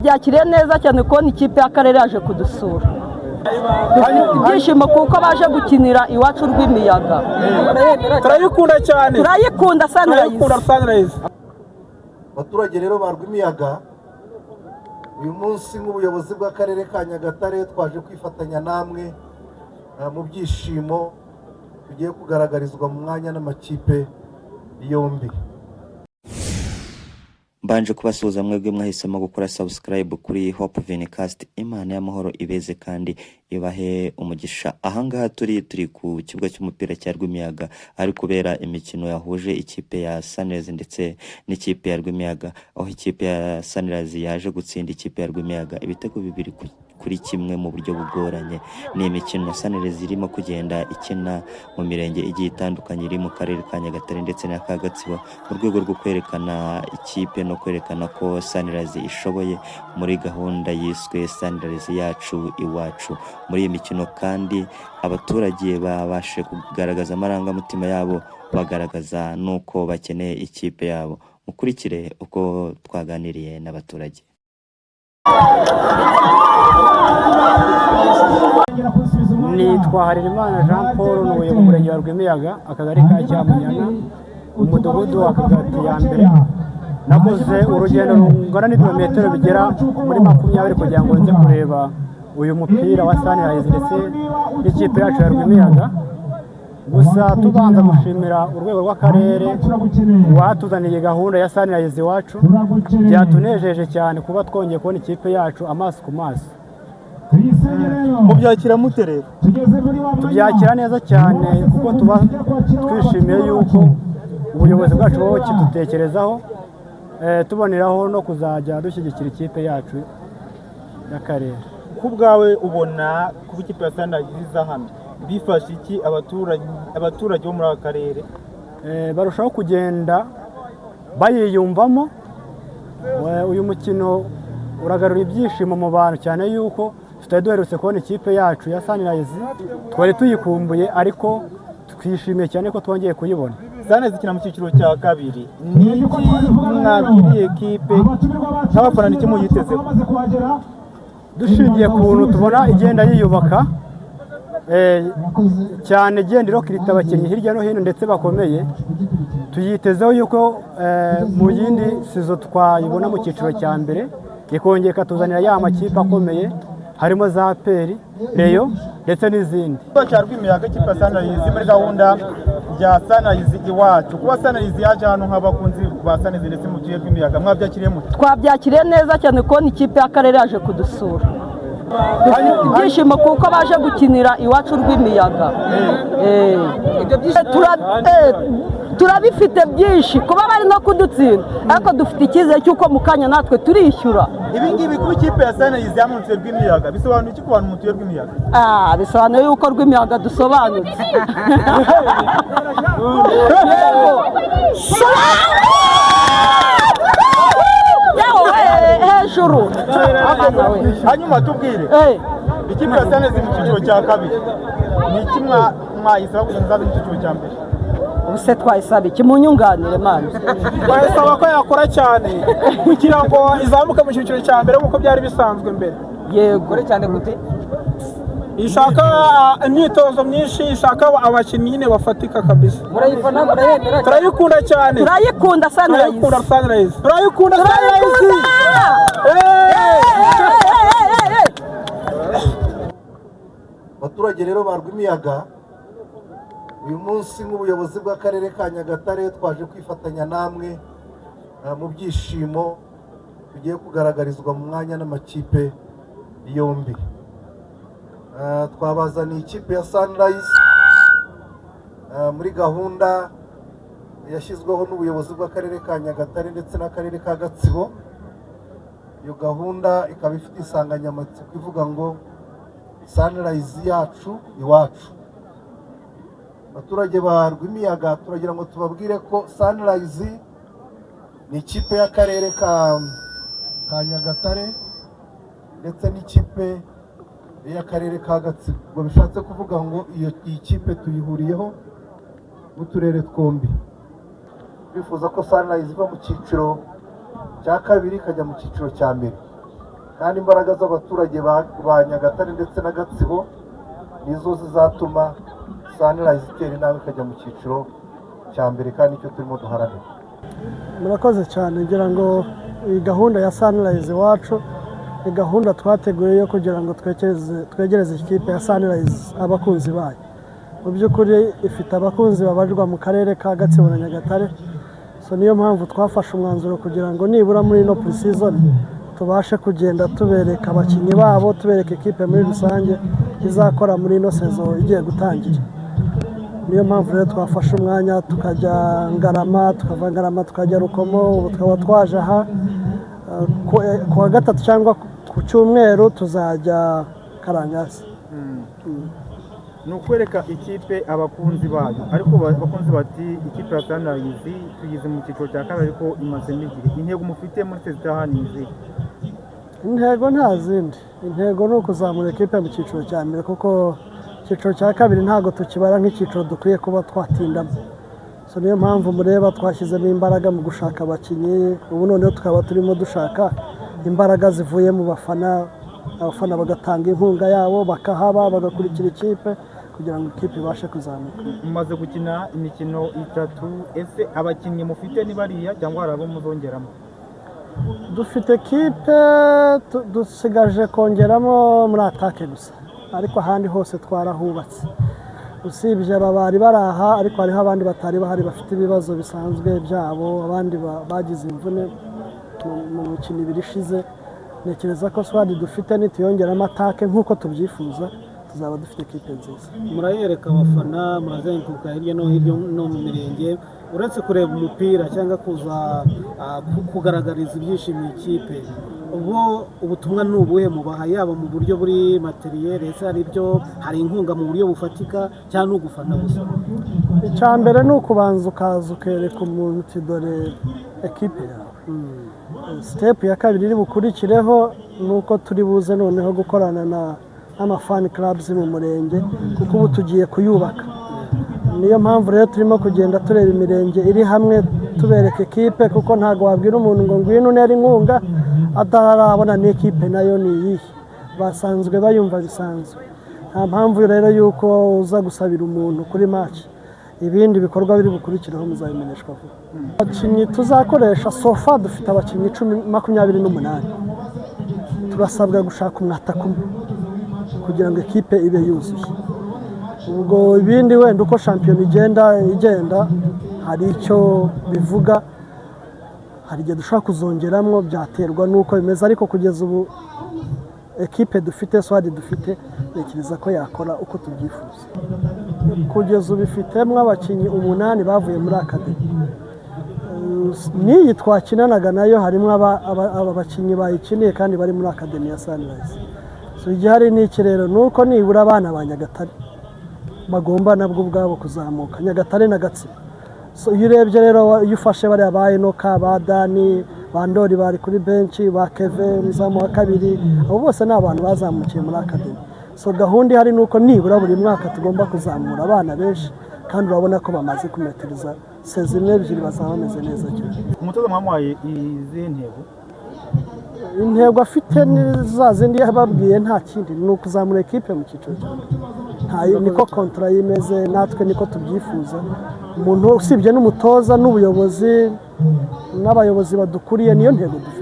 Byakiriye neza cyane kubona ikipe y'akarere yaje kudusura. Dufite ibyishimo kuko baje gukinira iwacu Rwimiyaga. Turayikunda cyane. Turayikunda. Turayikunda. Sunrise. Sunrise. Abaturage rero ba Rwimiyaga, uyu munsi nk'ubuyobozi bw'akarere ka Nyagatare twaje kwifatanya namwe mu byishimo tugiye kugaragarizwa mu mwanya n'amakipe yombi. Mbanje kubasuhuza mwebwe mwahisemo gukora subscribe kuri Hope Venicast. Imana y'amahoro ibeze kandi ibahe umugisha. Ahangaha turi ku kibuga cy'umupira cya Rwimiyaga, ari kubera imikino yahuje ikipe ya Sunrise ndetse n'ikipe ya Rwimiyaga, aho ikipe ya Sunrise yaje gutsinda ikipe ya Rwimiyaga ibitego 2-1 mu buryo bugoranye. Ni imikino Sunrise irimo kugenda ikina mu mirenge igiye itandukanye iri mu karere ka Nyagatare ndetse n'aka Gatsibo, mu rwego rwo kwerekana ikipe no kwerekana ko Sunrise ishoboye muri gahunda yiswe Sunrise yacu iwacu. Muri iyi mikino kandi abaturage babashe kugaragaza amarangamutima yabo, bagaragaza n'uko bakeneye ikipe yabo. Mukurikire uko twaganiriye n'abaturage. Nitwa Harerimana Jean Paul, ntuye mu murenge wa Rwimiyaga, akagari ka Cyamunyana, umudugudu wa Kagati ya mbere. Nakoze urugendo rungana n'ibirometero bigera muri 20 kugira ngo nze kureba uyu mupira wa Sunrise ndetse n'ikipe yacu ya Rwimiyaga. Gusa tubanza gushimira urwego rw'akarere rwatuzaniye gahunda ya Sunrise iwacu. Byatunejeje cyane kuba twongeye kubona ikipe yacu amaso ku maso. Mubyakira mute rero? Tubyakira neza cyane kuko tuba twishimiye yuko ubuyobozi bwacu buba bukidutekerezaho, tuboneraho no kuzajya dushyigikira ikipe yacu y'akarere. Ku bwawe, ubona kuba ikipe ya Sunrise iza hano bifasha iki abaturage bo muri aka karere? Barushaho kugenda bayiyumvamo. Uyu mukino uragarura ibyishimo mu bantu, cyane yuko tutari duherutse kubona ikipe yacu ya Sunrise, twari tuyikumbuye, ariko twishimiye cyane ko twongeye kuyibona. Sunrise ikina mu cyiciro cya kabiri. Ni iki mwabwiriye ekipe nk'abafana? Ni iki muyitezeho? Dushingiye ku kuntu tubona igenda yiyubaka, cyane igenda irokirita abakinnyi hirya no hino ndetse bakomeye, tuyitezeho yuko mu yindi saison twayibona mu cyiciro cya mbere, ikongera ikatuzanira ya makipe akomeye harimo za APR, Rayon ndetse n'izindi. Ikibuga cya Rwimiyaga, ikipe ya Sunrise muri gahunda ya Sunrise iwacu. Kuba Sunrise yaje hano, nk'abakunzi ba Sunrise ndetse mu gihe Rwimiyaga, mwabyakiriye mute? Twabyakiriye neza cyane kubona ikipe y'akarere yaje kudusura. Dufite ibyishimo kuko baje gukinira iwacu Rwimiyaga. Turabifite byinshi kuba bari no kudutsinda, ariko dufite icyizere cy'uko mu kanya natwe turishyura. Ibi ngibi, kuba ikipe ya Sunrise yamanutse Rwimiyaga, bisobanuye iki ku bantu mutuye Rwimiyaga? Ah, bisobanuye yuko Rwimiyaga dusobanutse. Yego. Yewe, hejuru. Abana we. Hanyuma tubwire, ikipe ya Sunrise mu cyiciro cya kabiri, ni iki mwayisaba kugira ngo izaze mu cyiciro cya mbere? Ubuse twayisaba iki? Munyunganire mani. Twayisaba ko yakora cyane kugira ngo izamuke mu cyiciro cya mbere nk'uko byari bisanzwe mbere. Yego. Cyane gute? Ishaka imyitozo myinshi, ishaka abakinnyi nyine bafatika kabisa. Murayifana, murayemera? Turayikunda cyane. Turayikunda. Turayikunda. Sunrise. Sunrise, turayikunda Sunrise. Turayikunda. Eh! Abaturage rero ba Rwimiyaga, uyu munsi nk'ubuyobozi bw'akarere ka Nyagatare twaje kwifatanya namwe mu byishimo tugiye kugaragarizwa mu mwanya n'amakipe yombi. Twabazaniye ikipe ya Sunrise muri gahunda yashyizweho n'ubuyobozi bw'akarere ka Nyagatare ndetse n'akarere ka Gatsibo. Iyo gahunda ikaba ifite insanganyamatsiko ivuga ngo "Sunrise yacu iwacu". Abaturage ba Rwimiyaga, turagira ngo tubabwire ko Sunrise ni ikipe y'akarere ka Nyagatare ndetse n'ikipe y'akarere ka Gatsibo. Ubwo bishatse kuvuga ngo iyi kipe tuyihuriyeho n'uturere twombi. Twifuza ko Sunrise iva mu cyiciro cya kabiri ikajya mu cyiciro cya mbere. Kandi imbaraga z'abaturage ba Nyagatare ndetse na Gatsibo nizo zizatuma Sunrise itera intambwe ikajya mu cyiciro cya mbere, kandi nicyo turimo duharanira. Murakoze cyane. Ngira ngo iyi gahunda ya Sunrise Iwacu ni gahunda twateguye yo kugira ngo twegereze ikipe ya Sunrise abakunzi bayo. Mu by'ukuri ifite abakunzi babarirwa mu karere ka Gatsibo na Nyagatare. So niyo mpamvu twafashe umwanzuro kugira ngo nibura muri ino pre-season tubashe kugenda tubereka abakinnyi babo, tubereka ikipe muri rusange izakora muri ino saison igiye gutangira. Niyo mpamvu rero twafashe umwanya tukajya Ngarama, tukava Ngarama tukajya Rukomo, ubu tukaba twaje aha. Ku wa gatatu cyangwa ku cyumweru tuzajya Karangasi. Ni ukwereka ikipe abakunzi bayo, ariko abakunzi bati ikipe ya Sunrise tuyize mu cyiciro cya kabiri, ariko imazemo igihe. Intego mufite muri saison itaha ni izihe? Intego nta zindi, intego ni ukuzamura ikipe mu cyiciro cya mbere, kuko icyiciro cya kabiri ntabwo tukibara nk'icyiciro dukwiye kuba twatindamo. So niyo mpamvu mureba twashyizemo imbaraga mu gushaka abakinnyi. Ubu noneho tukaba turimo dushaka imbaraga zivuye mu bafana, abafana bagatanga inkunga yabo, bakahaba, bagakurikira ikipe kugira ngo ikipe ibashe kuzamuka. Mumaze gukina imikino itatu. Ese abakinnyi mufite ni bariya cyangwa hari abo muzongeramo? Dufite kipe, dusigaje kongeramo muri attaque gusa, ariko ahandi hose twarahubatse, usibye aba bari bari aha, ariko hariho abandi batari bahari bafite ibibazo bisanzwe byabo, abandi bagize imvune mu mikino 2 ishize. Ntekereza ko squad dufite nituyongeramo attaque nk'uko tubyifuza, tuzaba dufite kipe nziza. Murayereka abafana, murazenguruka hirya no hino no mu mirenge. Uretse kureba umupira cyangwa kuza kugaragariza ibyishimo ikipe, ubwo ubutumwa ni ubuhe mubaha, yaba mu buryo buri matériel? Ese hari ibyo, hari inkunga mu buryo bufatika, cyangwa ni ugufana gusa? Icya mbere ni ukubanza ukaza ukereka umuntu uti: "Dore ekipe yawe." Step ya kabiri iri bukurikireho ni uko turi buze noneho gukorana n'ama fan clubs mu murenge, kuko ubu tugiye kuyubaka. Niyo mpamvu rero turimo kugenda tureba imirenge iri hamwe, tubereka ekipe, kuko ntabwo wabwira umuntu ngo ngwino untere inkunga atarabona n'ikipe nayo ni iyihe. Basanzwe bayumva bisanzwe. Nta mpamvu rero y'uko uza gusabira umuntu kuri match. Ibindi bikorwa biri bukurikireho muzabimenyeshwa vuba. Abakinnyi tuzakoresha, so far dufite abakinnyi 28. Turasabwa gushaka umwataka umwe kugira ngo ekipe ibe yuzuye. Ubwo ibindi wenda uko shampiyona igenda hari icyo bivuga, hari igihe dushobora kuzongeramo, byaterwa n'uko bimeze. Ariko kugeza ubu ekipe dufite, squad dufite, ntekereza ko yakora uko tubyifuza. Kugeza ubu ifitemo abakinnyi 8 bavuye muri academy. N'iyi twakinanaga nayo harimo aba bakinnyi bayikiniye kandi bari muri academy ya Sunrise. So igihari ni iki rero? Ni uko nibura abana ba Nyagatare bagomba nabwo ubwabo kuzamuka, Nyagatare na Gatsibo. So iyo urebye rero, iyo ufashe bariya ba Enoka, ba Dani, ba Ndori bari kuri bench, ba Keve umuzamu wa kabiri, abo bose ni abantu bazamukiye muri academy. So gahunda ihari ni uko nibura buri mwaka tugomba kuzamura abana benshi, kandi urabona ko bamaze kumetiriza. Saison imwe, ebyiri, bazaba bameze neza cyane. Umutoza mwamuhaye izihe ntego? Intego afite ni za zindi yababwiye, nta kindi, ni ukuzamura ekipe mu cyiciro cya mbere. Niko contrat yimeze, natwe niko tubyifuza. Umuntu usibye n'umutoza n'ubuyobozi n'abayobozi badukuriye, niyo ntego dufite.